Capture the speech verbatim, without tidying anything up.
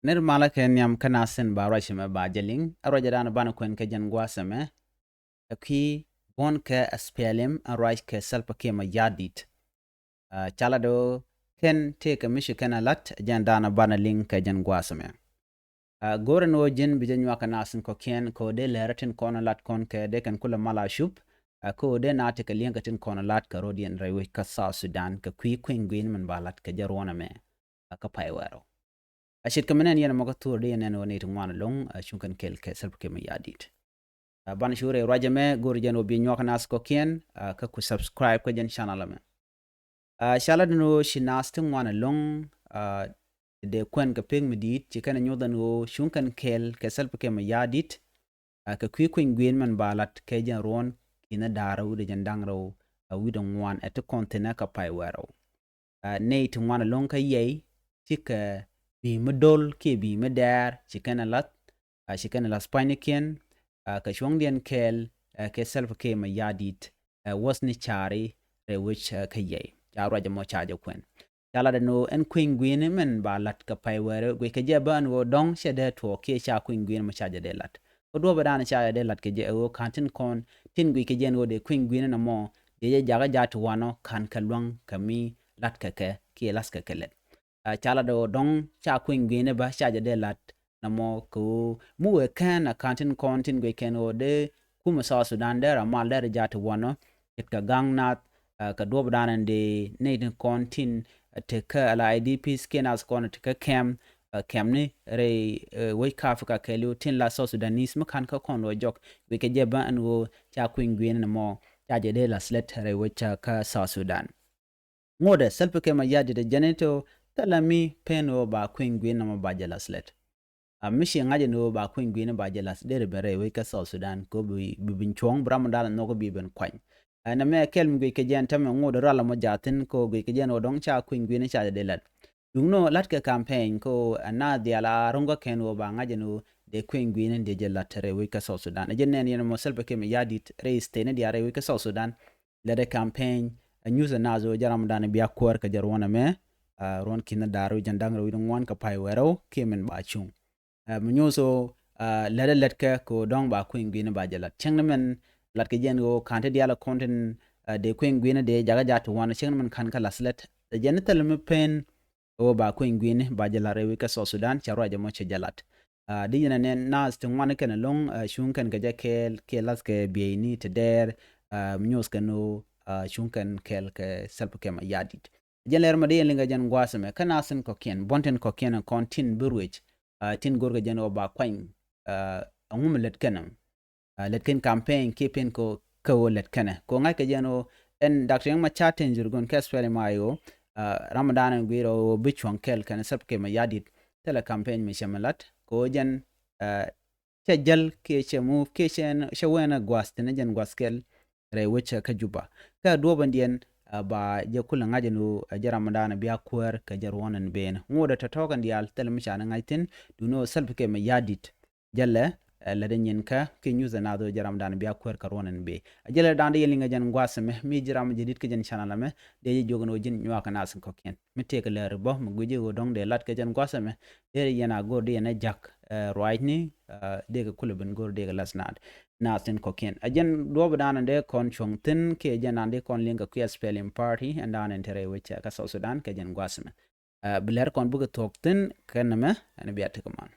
Nir malä kɛ nhiam kä nasin ba ruac mɛ ba jɛ liŋ. A ruac dan banɛ kuɛn kɛ jɛn guasɛ mɛ. Ɛ kui̱ buɔn kɛ S P L M a ruac kɛ Salva Kiir Mayardit. Ɛ, calɛ do kɛn tëë kɛ mi ci kɛn a lat jɛn dan banɛ liŋ kɛ jɛn guasɛ mɛ. Ɛ, go̱rɛ ni wä ji̱n bi jɛ nyuak kɛ nasin kɔkiɛn kɛ wä dee lɛrɛ tin kɔn lat kɔn kɛ dee kɛn kulɛ mal a cup. Ɛ, kɛ wä dee na tekɛ liɛŋ kɛ tin kɔn lat kɛ rɔdiɛn rɛy wec kä South Sudan kɛ kui̱ kui̱ny gui̱n min ba lat kɛ jɛ ruɔnɛ mɛ. Ɛ, kä pay wɛrɔ. A ce̱tkɛ mi nɛn yɛn mɔ kä thur di yɛn nɛn wä ni ti ŋuan loŋ, ɛ, cuŋ kɛn kɛl kɛ Salva Kiir Mayardit. Ɛ, ban curi ruacɛ mɛ go̱r jɛn wä bi nyuak nas kɔkiɛn, ɛ, kä ku subscribe kä jɛn channel mɛ. Ɛ, calɛ din wä ci nas ti ŋuan loŋ, ɛ, dee kuɛn kɛ pek mi di̱i̱t ci kɛn nyuth ɛn wä cuŋ kɛn kɛl kɛ Salva Kiir Mayardit. Ɛ, kɛ kui̱ kui̱ny gui̱n mɛn ba lat kɛ jɛn ruɔn kinɛ da̱rä wi̱dɛ jɛn da̱ŋ rɛw, ɛ, wi̱dɛ ŋuan ɛ ti kɔn thinɛ kɛ pay wɛrɛw. Ɛ, nɛy ti ŋuan loŋ kä yɛy cikɛ bi mi dol kiɛ bi mi dɛɛr ci kɛn ɛ lath. Ɛ, ci kɛn ɛ lath pua̱nynikiɛn, ɛ, kɛ cuɔ̱ŋdiɛn kɛɛl, ɛ, kɛ Salva Kiir Mayardit, ɛ, wäth ni cari rɛy wec, ɛ, kä yɛy ca ruac ɛmɔ ca jɛ kuɛn. Ca lat ɛn ɣöö ɛn kui̱ny gui̱ni mɛn ba lat kɛ pay wɛrɛ guic kɛ jɛ bä ɛn ɣöö dɔ̱ŋ cɛ dee tuɔɔk kiɛ ca kui̱ny gui̱ni mɛ ca jɛ dee lat. Kä duɔ̱pɛ daanɛ ca jɛ dee lat kɛ jɛ ɛ ɣöö ka̱n tin kɔn tin guic kɛ jɛ ɛn ɣöö dee kui̱ny gui̱ni nɔmɔ dee jɛ jakä jaat ti wanɔ ka̱n kɛ luäŋ kɛ mi lat kɛ kɛ kiɛ lath kɛ kɛ lɛt. Ɛ, ca lat ɛ ɣöö dɔ̱ŋ ca kui̱ny gui̱ni bä ca jɛ dee lat nɔmɔ kɛ ɣöö mi wëë kɛn a ka̱n tin kɔn tin guic kɛn ɣöö dee kumɛ South Sudan dee ra mal dee ra jaat ti wanɔ ce̱tkɛ ga̱ŋ nath, ɛ, kɛ duɔ̱p dan in dee nɛy tin kɔn tin, ɛ, tekä ala I D Ps kiɛ nath kɔn tekä kɛm, ɛ, kɛm ni rɛy, ɛ, wec kä Africa kɛɛliw tin la South Sudanese mi ka̱n kä kɔn luɔ jɔk. Wec kɛ jɛ bä ɛn ɣöö ca kui̱ny gui̱ni nɔmɔ ca jɛ dee lath lɛt rɛy wec kä South Sudan. Ŋuɔ̱tɛ Salva Kiir Mayardit ɛ jɛn ito thilɛ mi pen ɣöö ba kui̱ny gui̱ni nɔmɔ ba jɛ lath lɛt. A mi ci ŋa̱c ɛn ɣöö ba kui̱ny gui̱ni ba jɛ lath derɛ ben rɛy wec kä South Sudan kɛ ɣöö bi, bi ben cuɔ̱ŋ bi ram mi da̱a̱n nhɔk bi ben kuany. Ɛ, nɛmɛ kɛl mi guic kɛ jɛ ɛn tämɛ ŋot rɔal ɛmɔ jaathin kɛ ɣöö guic kɛ jɛ ɛn ɣöö dɔ̱ŋ ca kui̱ny gui̱ni ca jɛ dee lath. Duŋni ɣöö la̱t kɛ campaign kɛ ɣöö ɛn naath diaal a ro̱ŋ kä kɛn ɣöö ba ŋa̱c ɛn ɣöö dee kui̱ny gui̱ni dee jɛ la̱t rɛy wec kä South Sudan. Ɛ jɛn nɛn yɛn ɛmɔ Salva Kiir Mayardit rɛy state ni diaal rɛy wec kä South Sudan. Lɛt ɛ campaign ɛ nyuth ɛ naath ɣöö jɛ ram dan bia kuäär kɛ jɛ ruɔ̱n ɛmɛ, ɛ, ruɔ̱n ki̱n da̱r wi̱c jɛn da̱ŋ rɛw wi̱c ŋuan kɛ pay wɛrɛw kiɛ min ba cuŋ. Ɛ, mi nyuth ɣöö, ɛ, lɛt ɛ lɛt kɛ kɛ ɣöö dɔ̱ŋ ba kui̱ny gui̱ni ba jɛ la̱t cäŋ ni mɛn la̱t kɛ jɛn ɣöö ka̱n ti diaal ɛ kɔn tin, ɛ, dee kui̱ny gui̱ni dee jakä jaat ti wanɔ cäŋ ni mɛn ka̱n kä la̱th lɛt. Ɛ jɛn ni thil mi pen ɣöö ba kui̱ny gui̱ni ba jɛ la̱t rɛy wec kä South Sudan ca ruac ɛmɔ cɛ jɛ la̱t. Ɛ, di yɛn ɛ nɛn naath ti ŋuan kɛn ɛlɔ̱ŋ, ɛ, cuŋ kɛn kɛ jɛ kɛɛl kiɛ la̱th kɛ bieyni ti dɛɛr, ɛ, mi nyuth kɛn ɣöö, ɛ, cuŋ kɛn kɛɛl kɛ Salva Kiir Mayardit. Jɛn lɛr mɛ di yɛn liŋ kɛ jɛn gua̱a̱th ɛmɛ kä nath tin kɔ̱kiɛn buɔ̱n tin kɔ̱kiɛn kɔn tin bi ruëc, ɛ, tin go̱rkɛ jɛn ɣöö ba kuany, ɛ, ɛŋu mi lät kɛn ɛm. Ɛ, lät kɛn campaign kiɛ pen kɛ ɣöö lät kɛnɛ kɛ ɣöö ŋa̱ckɛ jɛn ɣöö ɛn Doctor Riek Machar Teny Dhurgon kɛ S P L M I O, ɛ, ram dan ɛn gui̱i̱r ɣöö bi cuɔ̱ŋ kɛl kɛnɛ Salva Kiir Mayardit thilɛ campaign mi cɛ mi la̱t kɛ ɣöö jɛn, ɛ, cɛ jäl kiɛ cɛ move kiɛ cɛ, cɛ wɛn ɛ gua̱a̱th tin ɛ jɛn gua̱a̱th kɛl rɛy wec kä Juba. Kä duɔ̱ɔ̱p ɛn diɛn, ɛ, ba jɛ kulɛ ŋa̱c ɛn ɣöö, ɛ, jɛ ram dan bia kuäär kɛ jɛ ruɔ̱n ɛn ben ŋot ɛ tɔ̱tɔ̱ kɛn diaal thilɛ mi ca ni ŋa̱c thi̱n duŋni ɣöö Salva Kiir Mayardit. Jälɛ, ɛ, lät ɛ nyin kä kiɛ nyuth ɛ naath ɣöö jɛ ram dan bia kuäär kɛ ruɔ̱n ɛn ben. Ɛ jälɛ dan di yɛn liŋ kɛ jɛn gua̱a̱th ɛmɛ mi ji̱ ram jɛ di̱t kä jɛn channel ɛmɛ dee jɛ jiök ɛn ɣöö ji̱n nyuak kɛ nath kɔ̱kiɛn mi tëëkɛ lɛr bä mi guic ɣöö dɔ̱ŋ dee la̱t kɛ jɛn gua̱a̱th ɛmɛ dee yɛn a go̱r di yɛn ɛ ja̱k, ɛ, ruacni, ɛ, dee kɛ kulɛ ben go̱r dee kɛ la̱th naath. Nath tin kɔ̱kiɛn ɛ jɛn duɔ̱ɔ̱p dan dee kɔn cuɔ̱ŋ thi̱n kiɛ jɛn dan dee kɔn liŋ kɛ kui̱ S P L M party ɛn dan ɛn te rɛy wec kä South Sudan kɛ jɛn gua̱a̱th ɛmɛ. Ɛ, bi lɛr kɔn bikɛ thuɔ̱k thi̱n kɛn ɛmɛ ɛn bia tekɛ man.